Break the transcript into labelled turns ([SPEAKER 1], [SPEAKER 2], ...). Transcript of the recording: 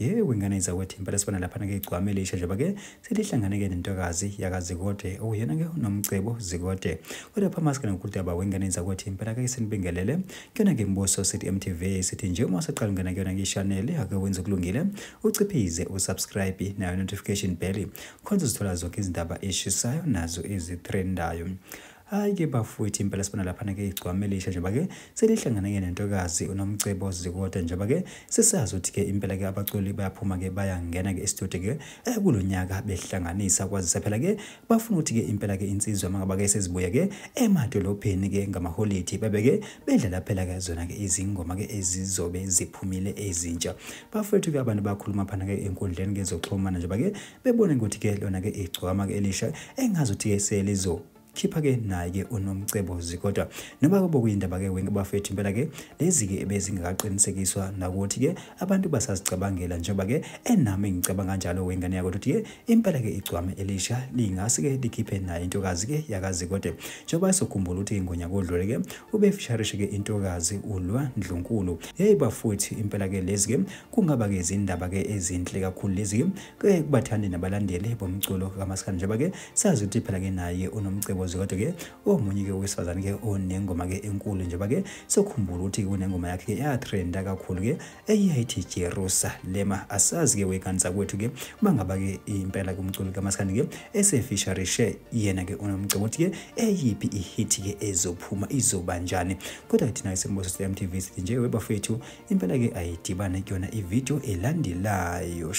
[SPEAKER 1] Yebo, ingane zakwethu, impela sibona laphana-ke igcwama elisha njengoba-ke selihlangane-ke nentokazi yakaZikode, okuyena-ke uNomcebo Zikode. Kodwa phambi sikana udaba wengane zakwethu, impela-ke sinibingelele kuyona-ke Mbuso sithi MTV, sithi nje uma usaqala ungena kuyona-ke i-channel, ake wenze okulungile, uciphize usubscribe nayo notification bell, khona uzithola zonke izindaba eshisayo nazo ezitrendayo. Hhayi-ke bafowethu, impela sibona laphana-ke igcwama elisha njengoba-ke selihlangane-ke nentokazi uNomcebo Zikode, njengoba-ke sesazi ukuthi-ke impela-ke abaculi bayaphuma-ke bayangena-ke esitudiyo-ke kulo nyaka behlanganisa, kwazise phela-ke bafuna ukuthi-ke impela-ke insizwa mangaba-ke sezibuya-ke emadolobheni-ke ngamaholidi bebe-ke bedlala phela-ke zona-ke izingoma-ke ezizobe ziphumile ezintsha. Bafowethu-ke abantu bakhuluma phana-ke enkundleni-ke zokuxhumana njengoba-ke bebone ukuthi-ke lona-ke igcwama-ke elisha engazi ukuthi-ke selizo khipha-ke naye-ke uNomcebo Zikode. Noma kube kuyindaba-ke wenke bafethu, impela-ke lezi-ke ebezingakaqinisekiswa nakuthi-ke abantu basazicabangela, njengoba-ke enami ngicabanga kanjalo wengane yakho ukuthi-ke impela-ke igcwama elisha lingase-ke likhiphe naye intokazi-ke yakaZikode, njengoba sokhumbula ukuthi ngonyaka odlule-ke ubefisharishe-ke intokazi uLwa Ndlunkulu. Hey bafowethu, impela-ke lezi-ke kungaba-ke izindaba-ke ezinhle kakhulu lezi-ke kubathandi nabalandeli bomculo kaMaskandi, njengoba-ke sazi ukuthi phela-ke naye uNomcebo Zikode-ke omunye-ke wesifazane-ke onengoma-ke enkulu, njengoba-ke sokhumbula ukuthi kunengoma yakhe-ke yatrenda kakhulu-ke eyayithi Jerusalema. Asazi-ke wengane zakwethu-ke uma ngaba-ke impela kumculo kaMaskandi-ke esefisharishe yena-ke uNomcebo ukuthi-ke eyiphi ihit-ke ezophuma izoba njani. Kodwa thina esembuso MTV sithi nje webafethu impela-ke ayidibane kuyona ividiyo elandelayo.